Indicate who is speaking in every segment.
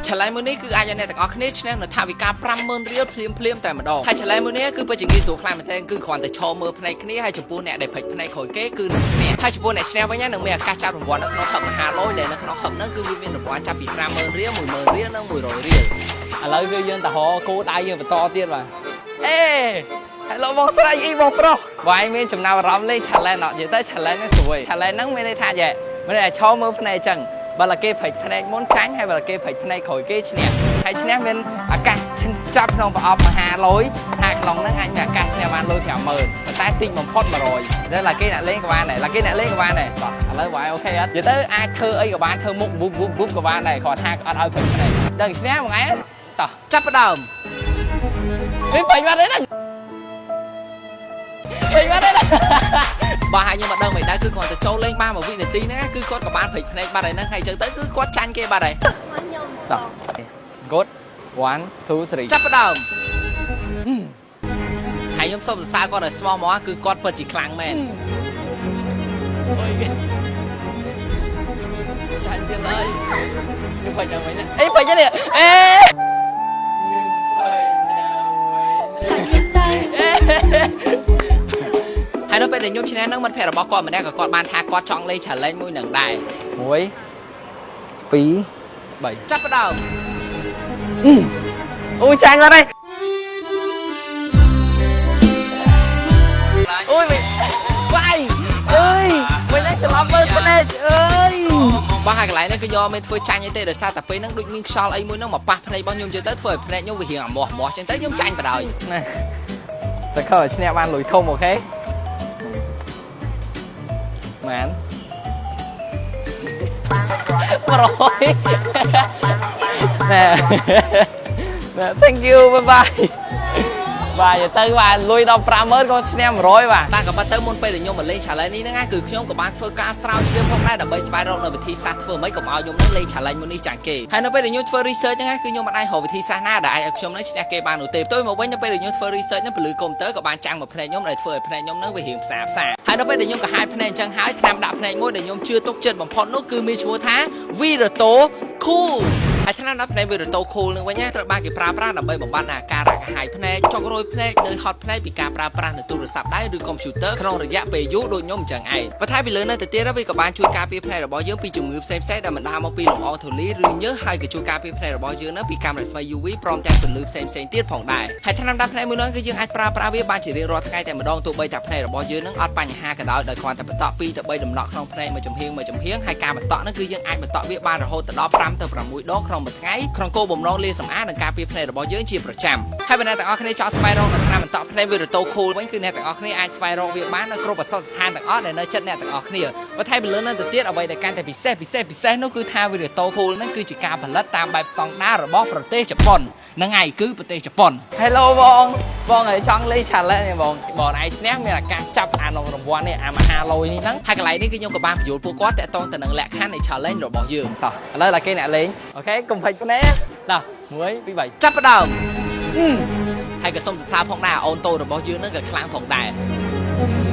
Speaker 1: Challenge មួយនេះគឺអាចឲ្យអ្នកទាំងអស់គ្នាឈ្នះនៅថវិកា50000រៀលភ្លាមភ្លាមៗតែម្ដងហើយ challenge មួយនេះគឺពិតជាងាយស្រួលខ្លាំងមែនទែនគឺគ្រាន់តែឈរមើលភ្នែកគ្នាហើយចំពោះអ្នកដែលភ្លេចភ្នែកក្រោយគេគឺនឹងឈ្នះហើយចំពោះអ្នកឈ្នះវិញនឹងមានឱកាសចាប់រង្វាន់នៅក្នុងហឹបមហាលយដែលនៅក្នុងហឹបហ្នឹងគឺវាមានរង្វាន់ចាប់ពី50000រៀល10000រៀលនិង100រៀលឥឡូវគឺយើងទៅរកគោដៅយើងបន្តទៀតបាទអេ Hello បងស្រីអ៊ីបងប្រុសបងឯងមានចំណាប់អារម្មណ៍លេង challenge អត់និយាយទៅ challenge ហ្នឹងស្រួល challenge ហ្នឹងមានន័យថាយ៉ែមានន័យថាឈរមើលភ្នែកអញ្ចឹងបើឡាគេព្រិចភ្នែកមុនចាញ់ហើយបើឡាគេព្រិចភ្នែកក្រោយគេឈ្នះហើយឈ្នះមានឱកាសចាប់ក្នុងប្រអប់មហាលុយថាក្នុងហ្នឹងអាចមានឱកាសឈ្នះបានលុយ50000ប៉ុន្តែតិចបំផុត100តែឡាគេអ្នកលេងក៏បានដែរឡាគេអ្នកលេងក៏បានដែរបាទឥឡូវបងឯង OK អត់និយាយទៅអាចធ្វើអីក៏បានធ្វើមុខបុបបុបបុបក៏បានដែរគ្រាន់ថាអត់ឲ្យព្រិចភ្នែកដឹងឈ្នះបងឯងតោះចាប់ផ្ដើមអីបាញ់បាត់ទេហ្នឹង ពេញបាត់ហើយណាបាទហើយខ្ញុំអត់ដឹងមិនដែរគឺគ្រាន់តែចូលលេងបានមួយវិនាទីហ្នឹងគឺគាត់ក៏បានព្រិចភ្នែកបាត់ហើយហ្នឹងហើយអញ្ចឹងទៅគឺគាត់ចាញ់គេបាត់ហើយ
Speaker 2: មកខ្ញុំ
Speaker 1: តោះ Good 1 2 3ចាប់ផ្ដើមហើយខ្ញុំសូមសរសើរគាត់ឲ្យស្មោះមកគឺគាត់ពិតជាខ្លាំងមែនអូយចាញ់ទៀតហើយខ្ញុំបាច់ដល់វិញណាអេបាច់នេះអេ
Speaker 2: ទៅ
Speaker 1: ហើយនៅពេលដែលខ្ញុំឈ្នះហ្នឹងមិត្តភក្តិរបស់គាត់ម្នាក់ក៏គាត់បានថាគាត់ចង់លេង challenge មួយនឹងដែរ1 2 3ចាប់ផ្ដើមអូយចាញ់បាត់ហើយអូយមិនវាយអើយមិនដឹងច្រឡំមើលភ្នែកអើយបាទហើយកន្លែងហ្នឹងគឺយកមិនធ្វើចាញ់អីទេដោយសារតែពេលហ្នឹងដូចមានខ្យល់អីមួយហ្នឹងមកប៉ះភ្នែករបស់ខ្ញុំចឹងទៅធ្វើឲ្យភ្នែកខ្ញុំវារៀងអាមាស់អាមាស់ចឹងទៅខ្ញុំចាញ់បណ្ដោយណាសង្ឃឹមឲ្យឈ្នះបានលុយធំ OK ម៉ាន100ណែណែ thank you bye bye បាទទៅបាទលុយដល់50000ក៏ឈ្នះ100បាទតែក៏ប៉ុន្តែមុនពេលដែលខ្ញុំមកលេង challenge នេះហ្នឹងណាគឺខ្ញុំក៏បានធ្វើការស្រាវជ្រាវផងដែរដើម្បីស្វែងរកនៅវិធីសាស្ត្រធ្វើម៉េចកុំឲ្យខ្ញុំនឹងលេង challenge មួយនេះចាញ់គេហើយនៅពេលដែលខ្ញុំធ្វើ research ហ្នឹងណាគឺខ្ញុំមិនអាចរកវិធីសាស្ត្រណាដែលអាចឲ្យខ្ញុំនឹងឈ្នះគេបាននោះទេផ្ទុយមកវិញនៅពេលដែលខ្ញុំធ្វើ research ហ្នឹងពលឺកុំព្យូទ័រក៏បានចាំងមកភ្នែកខ្ញុំដែលធ្វើឲ្យភ្នែកខ្ញុំហ្នឹងវារៀងផ្សាផ្សាហើយនៅពេលដែលខ្ញុំក៏ហាយភ្នែកអញ្ចឹងហើយថ្នាំដាក់ភ្នែកមួយដែលខ្ញុំជឿទុកចិត្តបំផុតនោះគឺមានឈ្មោះថា Virato Cool ហើយថ្នាំដាក់ភ្នែក Virato Cool នឹងវិញណាត្រូវបានគេប្រើប្រាស់ដើម្បីបំបត្តិអាការៈក្រហាយភ្នែកចុករយភ្នែកនៅហត់ភ្នែកពីការប្រើប្រាស់នៅទូរស័ព្ទដៃឬកុំព្យូទ័រក្នុងរយៈពេលយូរដូចខ្ញុំអញ្ចឹងឯងបន្ថែមពីលើនោះទៅទៀតវាក៏បានជួយការពារភ្នែករបស់យើងពីជំងឺផ្សេងៗដែលបណ្ដាលមកពីលំអងធូលីឬញើសហើយក៏ជួយការពារភ្នែករបស់យើងនោះពីកាំរស្មី UV ព្រមទាំងពន្លឺផ្សេងៗទៀតផងដែរហើយថ្នាំដាក់ភ្នែកមួយនោះគឺយើងអាចប្រើប្រាស់វាបានជារៀងរាល់ថ្ងៃតែម្ដងទោះបីតែភ្នែករបស់យើងនឹងអត់បញ្ហាក៏ដោយដោយគ្រាន់តែបន្តក់2ទៅ3ដំណក់ក្នុងភ្នែកមួយចំហៀងមួយចំហៀងហើយការបន្តក់នោះគឺយើងអាចបន្តក់វាបានរហូតដល់5ទៅ6ដងក្នុងមួយថ្ងៃក្នុងគោលបំណងលាងសម្អាតនិងការពារភ្នែករបស់យើងជាប្រចាំហើយបើអ្នកទាំងអស់គ្នាចង់ស្វែងរកនៅថ្នាំបន្តក់ភ្នែក Virato Cool វិញគឺអ្នកទាំងអស់គ្នាអាចស្វែងរកវាបាននៅគ្រប់ឱសថស្ថានទាំងអស់ដែលនៅជិតអ្នកទាំងអស់គ្នាបន្ថែមពីលើនោះទៅទៀតអ្វីដែលកាន់តែពិសេសពិសេសពិសេសនោះគឺថា Virato Cool ហ្នឹងគឺជាការផលិតតាមបែបស្តង់ដាររបស់ប្រទេសជប៉ុនហ្នឹងហើយគឺប្រទេសជប៉ុន Hello បងបងហើយចង់លេង challenge នេះបងបងឯងឈ្នះមានឱកាសចាប់អានងរង្វាន់នេះអាមហាលុយនេះហ្នឹងហើយកន្លែងនេះគឺខ្ញុំក៏បានបញ្យល់ពួកគាត់តាក់ទងទៅនឹងលក្ខខណ្ឌនៃ challenge របស់យើងតោះឥឡូវដល់គេអ្នកលេង OK កុំភ្លេចភ្នែកតោះ1 2 3ចាប់ផ្ដើមហើយក៏សូមសរសើរផងដែរអូនតូរបស់យើងហ្នឹងក៏ខ្លាំងផងដែរ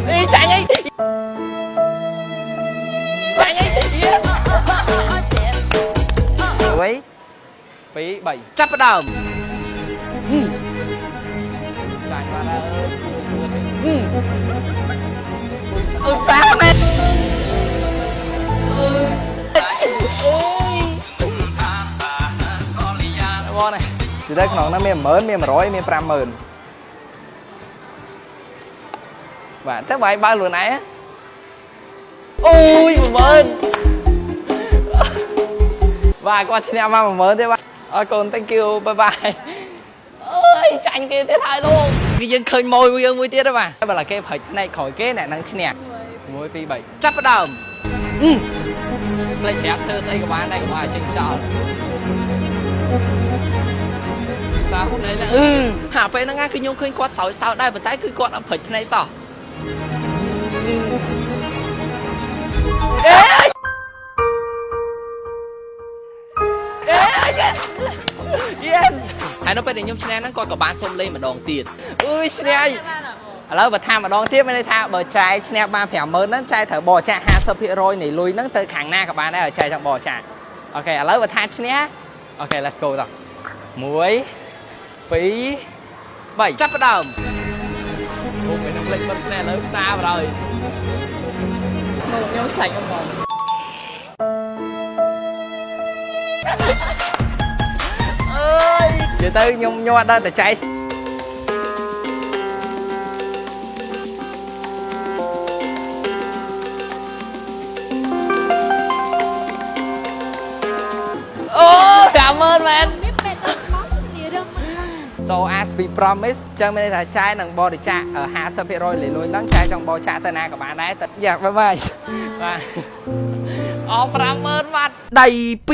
Speaker 1: អីចាញ់អីចាញ់អី Yes 1 2 3ចាប់ផ្ដើមចាញ់បាត់ហើយអឺសាមែនអឺអើយបងនេះទៅក្នុងនោះមាន10000មាន100មាន50000បាទទៅបាយបើខ្លួនឯងអូយ10000បាទគាត់ឈ្នះមក10000ទេបាទអរគុណ thank you bye bye អើយចាញ់គេទៀតហើយលោកគឺយើងឃើញម៉ួយយើងមួយទៀតហើយបាទបើឡាគេព្រិចភ្នែកក្រោយគេអ្នកនឹងឈ្នះ1 2 3ចាប់ផ្ដើមភ្លេចប្រាប់ធ្វើស្អីក៏បានដែរកុំឲ្យចេញខ្យល់សាភ្នែកហ្នឹងអឺហាពេលហ្នឹងគឺខ្ញុំឃើញគាត់សោយសោតដែរប៉ុន្តែគឺគាត់អត់ព្រិចភ្នែកសោះអេអេ yes yes ហើយនៅពេលដែលខ្ញុំឈ្នះហ្នឹងគាត់ក៏បានសុំលេងម្ដងទៀតអើយឈ្នះឥឡូវបើថាម្ដងទៀតមានន័យថាបើចាយឈ្នះបាន50000ហ្នឹងចាយត្រូវបរិច្ចាគ50%នៃលុយហ្នឹងទៅខាងណាក៏បានដែរឲ្យចាយចង់បរិច្ចាគ OK ឥឡូវបើថាឈ្នះ Okay, let's go. តោះ1 2 3ចាប់ផ្ដើមអូមិននឹងផ្លេចបិទភ្នែកឥឡូវផ្សារបណ្ដោយមកខ្ញុំសាច់ខ្ញុំបងអើយនិយាយទៅខ្ញុំខ្ញុំអត់ដឹងតែចែក អូ50000មែន
Speaker 2: មានពេលដល់ស្មោះគ្នារឿងមិន
Speaker 1: So as we promise ចឹងមានន័យថាចែនឹងបរិច្ចាគ50%លេលុយហ្នឹងចែចង់បរិច្ចាគទៅណាក៏បានដែរទៅយ៉ា bye bye បាទអ50000បាត់ដៃ2